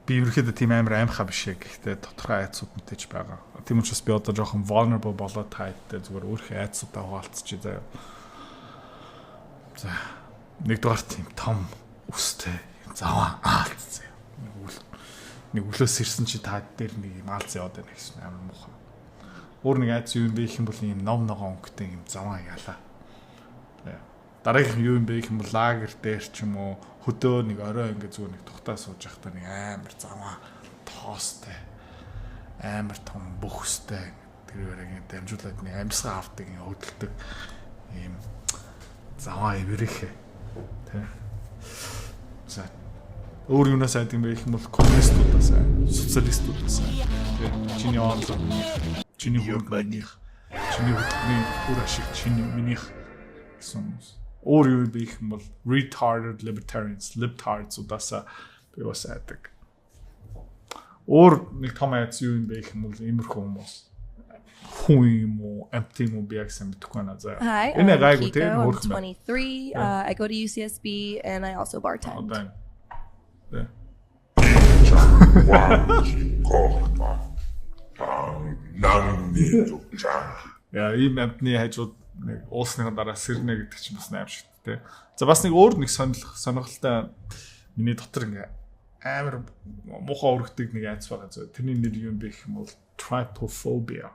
Би ерөнхийдөө тийм амар аймхаа биш ээ. Гэхдээ тодорхой айдсууд мэдээж байгаа. Тийм учраас би одоо жоохон vulnerable болоод та хэдтэй зүгээр өөрийнхөө айдсуудаа хуваалцчих заяа. За, нэгдүгээр тийм том үстэй заваа аалц заяа. Нэг өглөөс ирсэн чи та дээр нэг юм аалц яваад байна гэсэн амар муухай. Өөр нэг айдас юу юм бэ гэх юм бол ийм ном ногоон өнгөтэй юм заваа ялаа. Дараагийнх нь юу юм бэ гэх юм бол лагер дээр ч юм уу хөдөө нэг орой ингээ зүгээр нэг тухтаа сууж байхдаа нэг амар заваа тоостой амар том бөхстэй тэр өрөөг дамжуулаад нэг амьсгаа авдаг, ингээ хөдөлдөг ийм заваа эврэхэ тэ. За, өөр юунаас айдаг юм бэ гэх юм бол коммунистуудаас ай, социалистуудаас ай тэ. Чиний орлого чиний хөрөнгө, чиний хөдөлгөөний үр ашиг чиний, минийх гэсэн хүмүүс. Өөр юу бэ гэх юм бол retarded libertarians, libtards-удаас би бас айдаг. Өөр нэг том айдас юу юм бэ гэх юм бол иймэрхүү хүмүүс. Хүн юм уу, амьтан юм уу, би яг сайн мэдэхгүй байна заа. Hi, Энэ I'm гайгүй те Kiko. I'm хөөрхөн байна. 23. I go to UCSB and I also bartend. Одоо тэ. Kohta. Яа, ийм амьтны хажууд нэг уусныхаа дараа сэрнэ гэдэг чинь бас аим шиг те. За, бас нэг өөр нэг сонирхолтой миний дотор ингээ амар муухай өргөдөг нэг айдас байгаа зөө. Тэрний нэр юу юм бэ гэх юм бол trypophobia.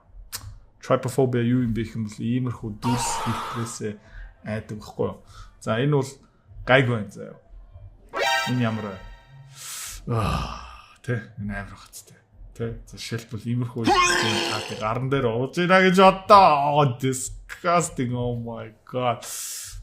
Trypophobia юу юм бэ гэх юм бол иймэрхүү дүрс хэлтрээсээ айдаг байхгүй юу? За, энэ бол гайгүй байна заяа. Энэ ямар вэ? Аа, тэ, энэ амар хацтай. Тэ. За, жишээлбэл иймэрхүү юм та гаран дээр ууж ийна гэж боддоо. Disgusting. Oh my God.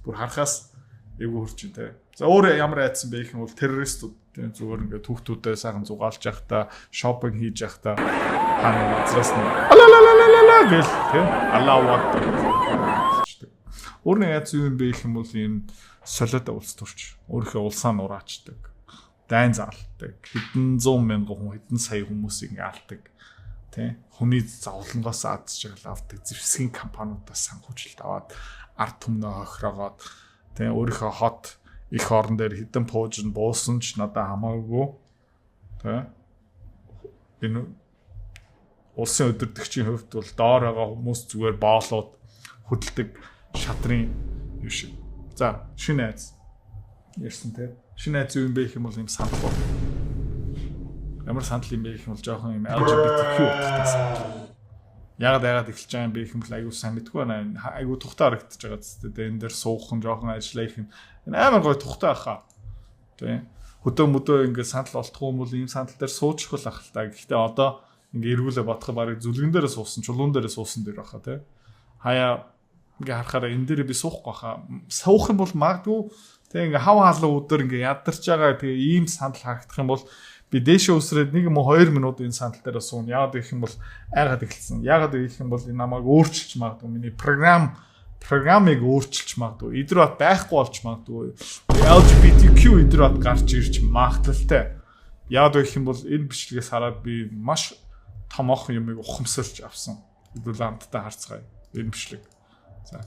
Бүр харахаас эвгүй хурж чинь тэ. За, өөр ямар айдсан бэ гэх юм бол террористууд тийм, зүгээр ингээд хүүхдүүдэд сайхан зугаалж явахдаа, shopping хийж явахдаа хаа нэг газраас нь алалалалала гэл тийм Аллаху акбар. Өөр нэг айдас юу юм бэ гэх юм бол ийм солиотой улс төрч өөрийнхөө улсаа нураачдаг, дайн заалдаг, хэдэн зуун мянган хүн, хэдэн сая хүмүүсийг ингээ алдаг тий, хүний зовлонгоос аз жаргал авдаг зэвсгийн компаниудаас санхүүжилт аваад ард түмнээ хохироогоод тий, өөрийнхөө хот эх орон дээр хэдэн пуужин буусан ч надад хамаагүй тий. Энэ улсын удирдагчийн хувьд бол доор байгаа хүмүүс зүгээр боолууд хөдөлдөг шатрын юу шиг. За, шинэ айдас ярьсан тий. Шинэ айдас юу юм бэ гэх юм бол ийм сандал. Ямар сандал юм бэ гэх юм бол жоохон юм LGBTQ утгатай сандал. Ягаад эхэлж байгаа юм бэ гэх юм бол айгүй сайн мэдгүй байна. Айгүй тухтай харагдаж байгаа зү. Тэгээ энэ дээр суух нь жоохон ажиллаа их юм. Энэ амар гоё тухтай хаа. Тэ. Хөдөө мөдөө ингээд сандал олдохгүй юм бол ийм сандал дээр суучих л ах л та. Гэхдээ одоо ингээ эргүүлээ бодох барыг зүлгэн дээрээ суусан, чулуун дээрээ суусан дээр баха тий. Хаяа ингээ харахаараа энэ дээр би суухгүй хаа. Суух юм бол магадгүй тэг ингээ хав халуун өдөр ингээ ядарч байгаа, тэгээ ийм сандал харагдах юм бол би дээшээ үсрээд 1 юм уу 2 минут энэ сандал дээр сууна. Яагаад гэх юм бол айгаад эхэлсэн. Яагаад гэх юм бол энэ намайг өөрчилж магадгүй. Миний программыг өөрчилж магадгүй. Эдгээр бат байхгүй болж магадгүй. LGBTQ эдгээр бат гарч ирж магадлалтай. Яагаад гэх юм бол энэ бичлэгээс хараад би маш томоохон юмыг ухамсарлж авсан. Хэдүүл хамтдаа харцгаая. Энэ бичлэг. За.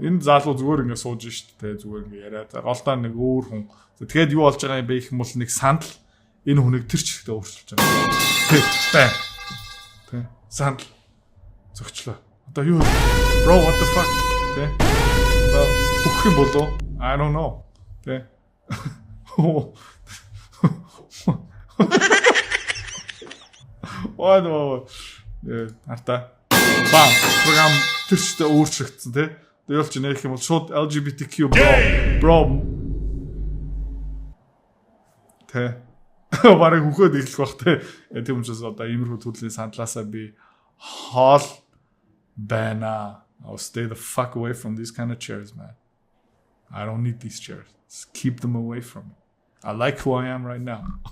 Энэ залуу зүгээр ингэ сууж штэ тэ, зүгээр ингэ яриа. За, голдоо нэг өөр хүн. За, тэгээд юу болж байгаа юм бэ гэх юм бол нэг сандал энэ хүнийг тэр чигтээ өөрчилж байгаа. Тэ. Бай. Тэ. Сандал зөгчлөө. Одоо юу? Bro, what the fuck? Тэ. Одоо үхэх юм болов? I don't know. Тэ. What what? Харта. Бам, програм тэр чигтээ өөрчлөгдсөн тий. Тэгээд ч нэх юм бол шууд LGBTQ bro bro тэ. Бараг хөхөөд эхлэх бах те. Тийм учраас одоо иймэрхүү төрлийн сандлаасаа би хол байна. I'll stay the fuck away from these kind of chairs, man. I don't need these chairs. Just keep them away from me. I like who I am right now.